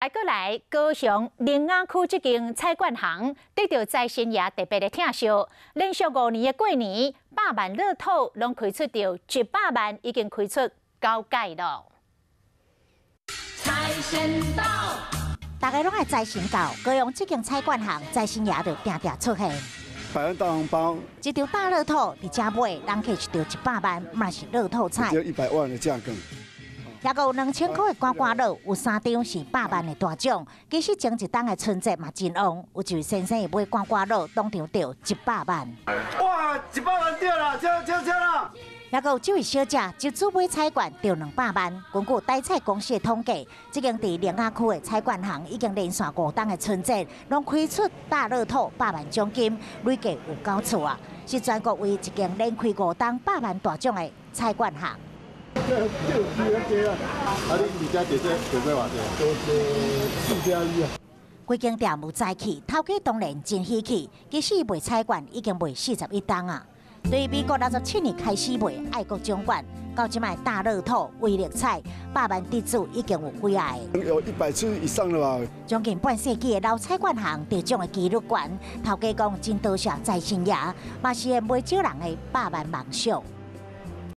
閣來高雄苓雅區這間彩券行得著財神爺特別的疼惜，連續5年的過年百萬樂透攏開出著100萬，已經開出九擺囉。財神到，大家攏愛財神到，高雄這間彩券行財神爺就定定出現。百萬大紅包，這張大樂透佇遮買，人客一著100萬，嘛是樂透彩。只有100萬的價格。抑閣有2000箍的刮刮樂，有三張是百萬的大獎。其實前一冬的春節嘛真旺，有一位先生伊買刮刮樂，當場著一百萬。哇，一百萬著啦，中中中啦！抑閣有這位小姐就注買彩券著200萬。根據台彩公司的統計，這間佇苓雅區的彩券行已經連續5冬的春節，攏開出大樂透百萬獎金，累計有九次啊，是全國唯一一間連開五冬百萬大獎的彩券行。啊，你佇遮坐這坐這偌濟？坐4.1啊。規間店有早起，頭家當然真喜氣。其實賣彩券已經賣41冬啊。對民國67年開始賣愛國獎券，到這擺大樂透、威力彩、百萬得主已經有幾仔个。有100次以上了吧？將近半世紀的老彩券行得獎的機率懸，頭家講真多謝財神爺，嘛是會袂少人的百萬夢想。